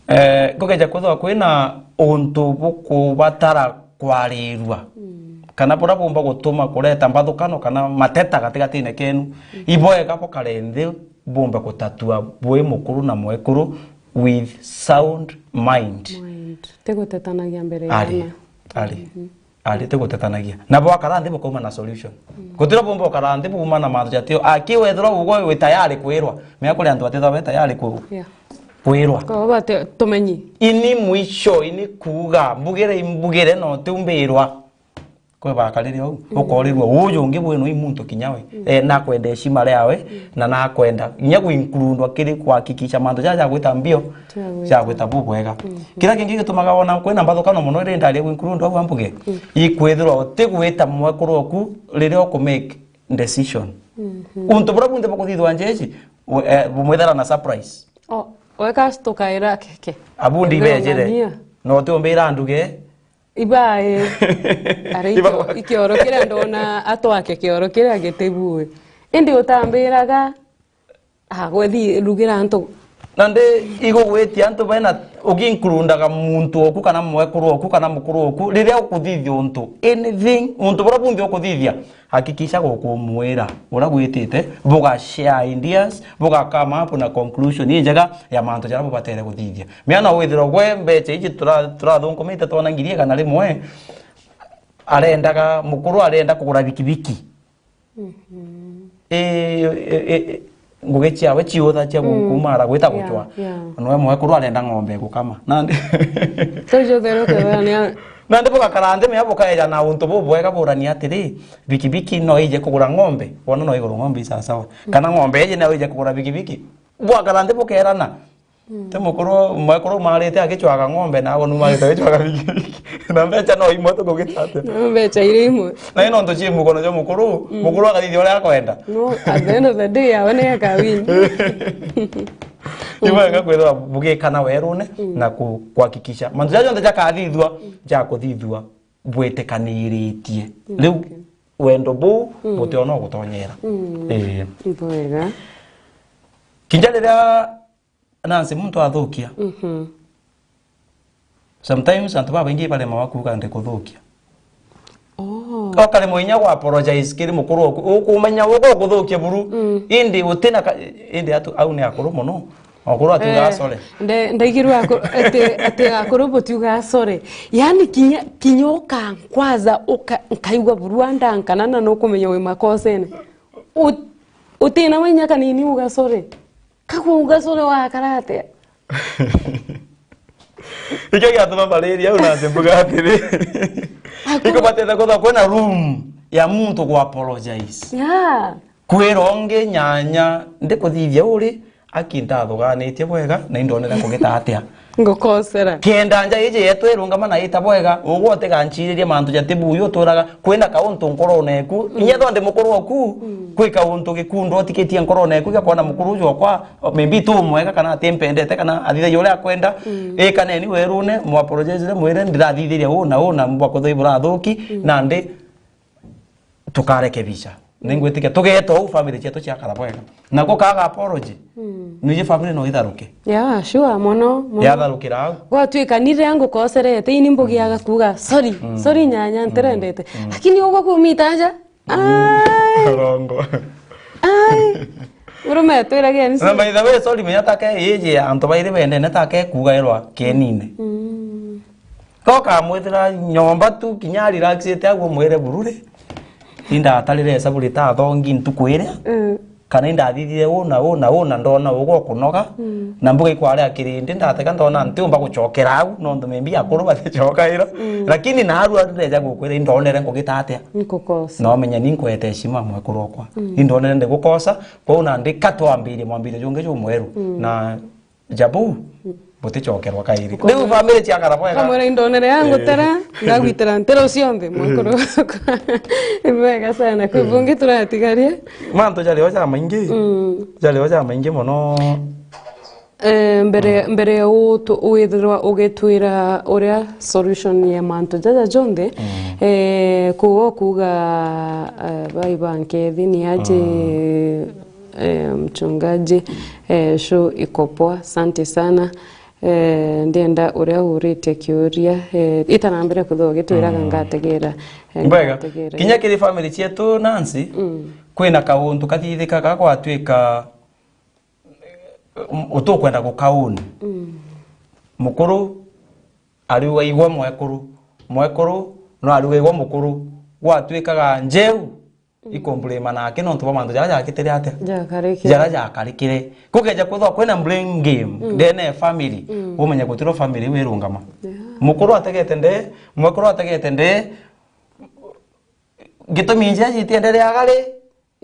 Eh, kugeja kwithirwa kwina untu bukubatara kwarirua, mm, kana buria bumba gutuma kureta mbathukano kana mateta gatigatine kenu, mm, ibwega bukare nthi bumbe gutatua bwi mukuru na mwekuru with sound mind. Mind. Tigutetanagia mbere ya ari, ana. Ari. Mhm. Ari tigutetanagia. Na bwakara nthi bukauma na solution. Mm. Gutira bumba ukara nthi buma na mantu jatio. Aki wethirwa ugwe wi tayari kwirwa. Mea kuri antu batithwa be tayari ku-, yeah, kwirwa. Kwa bate tumenyi. Ini mwisho, ini kuuga, mbugire, imbugire, no tiumbirwa. Kwe bakarire au, mm, ukorirwa uju ungi bwino i muntu kinya we. Mm. Eh, nakwenda heshima riawe, mm, na nakwenda kinya kuincludwa kiri kuhakikisha mantu jaja jagwita mbio, jagwita, jagwita bubwega. Mm. Kiria kingi gitumaga wona kwina mbathukano mono iri ndari ya kuinclude au ambuge, mm, ikwithirwa utigwita mwekuru oku riria uku make decision. Mhm. Untu buria bunthe bukuthithwa njeji, we-, eh, bumwithera na surprise. O, weka stukaira keke. Abundi ibejire. Ng'ania. No tiumbira nduge. Ibae. Ari ikio-, ikioro kiria ndona atwake kioro kiria gitibui. Indi utambiraga, ah, gwe thi rugira antu. Na ndi igugwitia antu bena ugincludaga muntu oku kana mwekuru oku kana mukuru oku riria ukuthithia untu. Anything, untu buria bunthe ukuthithia. Hakikisha gukumwira uria gwitite, buga share ideas, buga come up na conclusion injega ya mantu jaria bubatere guthithia. Mea no withirwa gwe mbecha iji tura-, turathunkumite twona ngiri igana rimwe, arendaga, mukuru arenda kugura bikibiki. Mhm. I, i, i, i, ngugi ciawe ciutha cia gu-, mm, kumara gwita, yeah, gucwa. Yeah. Noe mwekuru arenda ng'ombe gukama. Nandi. Tujuthero kethania. Nandi bugakara nthi mea bukaeja na untu bubwega burania atiri, bikibiki no ije kugura ng'ombe, wona no iguru ng'ombe isasawa. Mm. Kana ng'ombe iji no ije kugura bikibiki. Bwakara nthi bukerana. Ti mukuru, mwekuru umarite agicwaga ng'ombe, na agunu marite agicwaga bigibigi. Na mbeca no imwe tu kugita atia? Na mbeca iri imwe. Na ino ntu ci mukono jwa mukuru, mukuru akathithia uria akwenda. No, at the end of the day, yawe ni akawini. Ni wega kwithirwa bugikana werune na ku-, kuhakikisha mantu jaria jonthe jakathithua, jakuthithua bwitikaniritie. Riu wendo buu butiona ugutonyera. Ii. Bwega. Kinya riria Nancy muntu athukia. Sometimes antu babaingi baremawa kuuga ndi kuthukia. Oh. Ukaremwa inya gwa apologize kiri mukuru oku. Ukumenya uko kuthukia buru. Indi utina ka-, indi atu, au ni akuru muno. Akuru atiuga, eh, sorry. Nde-, ndaigirwe aku-, ati, ati akuru butiuga sorry. Yani kinya, kinya ukankwaza, uka-, nkaigua buru andankana na nukumenya wi makosene. U-, utina we inya kanini uga sorry. Kakuuga sure wakara atia? Ikio giatuma malaria au na mbuga atiri. Aku- Iko batete kutha kwina room ya muntu ku apologize. Yeah. Kwira ungi nyanya, ndikuthithia uri, aki ntathuganitie bwega, na indonere kugita atia. Ngukosera. Kenda nja iji yetu irungama na ita bwega, ugwe utiganciririe mantu jati buyu uturaga, kwina kauntu nkorone eku. Inya thondi mukuru oku, kwi kauntu gikundwa utikitie nkorone eku, igakwona mukuru uju okwa, maybe tu mwega kana ati mpendete, kana athithagia uria akwenda. Ikaneni werune, mu apologize, mwire, "Ndirathithiria uu na uu, na mbwa kuthoi burathuki, nandi tukarekebisha." Ningwitikia tugeeta uu family cietu ciakara bwega. Na gukaga apology, nwiji family no itharuke. Yeah, sure, mono, mono. Yatharukira au. Gwatuika ni riria ngukoserete, ini mbugiaga kuuga, "Sorry, sorry nyanya, ntirendete." Lakini ugwe kumita aja, ai. Rongo. Ai. Murume atwiragia ni. Na by the way, sorry, menya take iji antu bairi bendene take kuugairwa kienine. Ko kamwithira nyomba tu, kinya arelaxite aguo mwire burure. Indatarire esabu ritathongi ntuku iria, kana indathithire uu na uu na uu na ndona ugu ukunoga, na mbuga ikwarea kirindi, ndatega ndona ntiumba gucokera au, nontu maybe akuru baticokaira. Lakini narua ndeja gukwira indonere ngugita atia? Nkukosa. Na umenya ni nkwete heshima mwekuru okwa. Indonere ndigukosa, kwou nandi ka twambirie mwambirio jungi jumweru. Na ja buu buticokerwa kairi. Riu family ciakara bwega. Kamwira indonere ya ngutera, ngagwitira ntero cionthe, mwekuru wakwa. Ni bwega sana. Kwi bungi turatigaria? Mantu jario ja maingi. Jario ja maingi mono. Eh, mbere, mbere ya uu tu-, withirwa ugitwira uria solution ya mantu jaja jonthe, eh, kuuga kuuga, eh, bai bankethi ni aje, eh, mchungaji, eh, show iko poa, asante sana. Eh, ndienda uria uritie kiuria, eh, ita na mbere kuthuga ugitwiraga ngategera, eh, bwega. Ngategera. Kinya kiri family cietu, Nancy, kwina kauntu kathithikaga gwatuika, um, utukwenda gukauni. Mukuru ariuga igwe mwekuru, mwekuru no ariuga igwe mukuru, gwatuikaga njeu ikumburima nake nontu bwa mantu jaria jakitire atia? Jakarikire. Jaria jakarikire. Kukeja kwithwa kwina blame game ndene ya family, umenye gutiro family iu irungama. Yeah. Mukuru ategete nde, mwekuru ategete nde, gitumi njeji itiendereaga ri?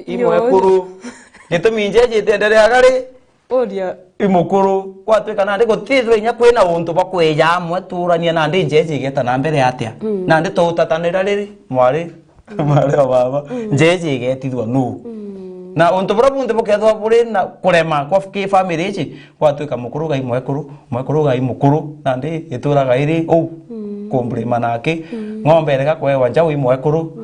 I mwekuru. Gitumi njeji itiendereaga ri? Uria. I mukuru. Gwatuika nandi gutithirwa inya kwina untu bwa kwija amwe turania nandi njeji igeta na mbere atia? Nandi tuutatanira riri, mwari, mwari wa baba. Njeji igetithwa nu? Na untu buria bunthe bukethwa buri na kurema kwa ki family iji, gwatuika mukuru gai mwekuru, mwekuru gai mukuru, nandi ituraga iri uu, kumburima naki. Ng'ombe irega kwewa njau i mwekuru.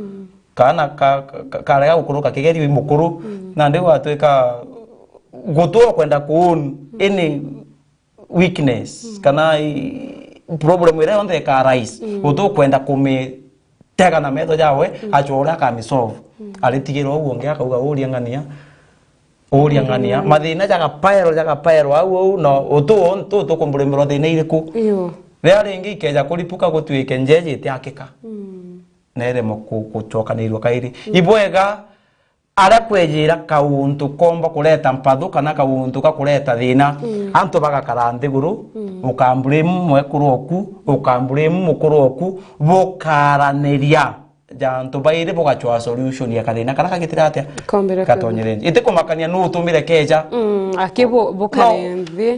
Kaana ka, ka, karega gukuruka kigeri wi mukuru, nandi gwatuika gutu ukwenda ku own any weakness, kana i, problem iria yonthe ika arise, gutu ukwenda kumitega na metho jawe, acua uria akamisolve. Aritigirwa uu ungi akauga, "Uria ng'ania, uria ng'ania." Mathina jagapaerwa, jagapaerwa au au, na utu ontu tukumburemerwa thina iriku? Iyo. Riria ringi ikeja kuripuka gutuike njeji itiakika. Na iremwe ku-, gucokanirua kairi. Ibwega aria kwejira kauntu komba kureta mpathu kana kauntu ga kureta thina, antu bagakara nthiguru, ukamblame mwekuru oku, ukamblame mukuru oku, bukaraniria jantu bairi bugacwa solution ya kathina karia kagitire atia? Kombire kwega. Gatonyere nthi. Itikumakania nu utumire keja. Mm, aki bu-, bukare nthi.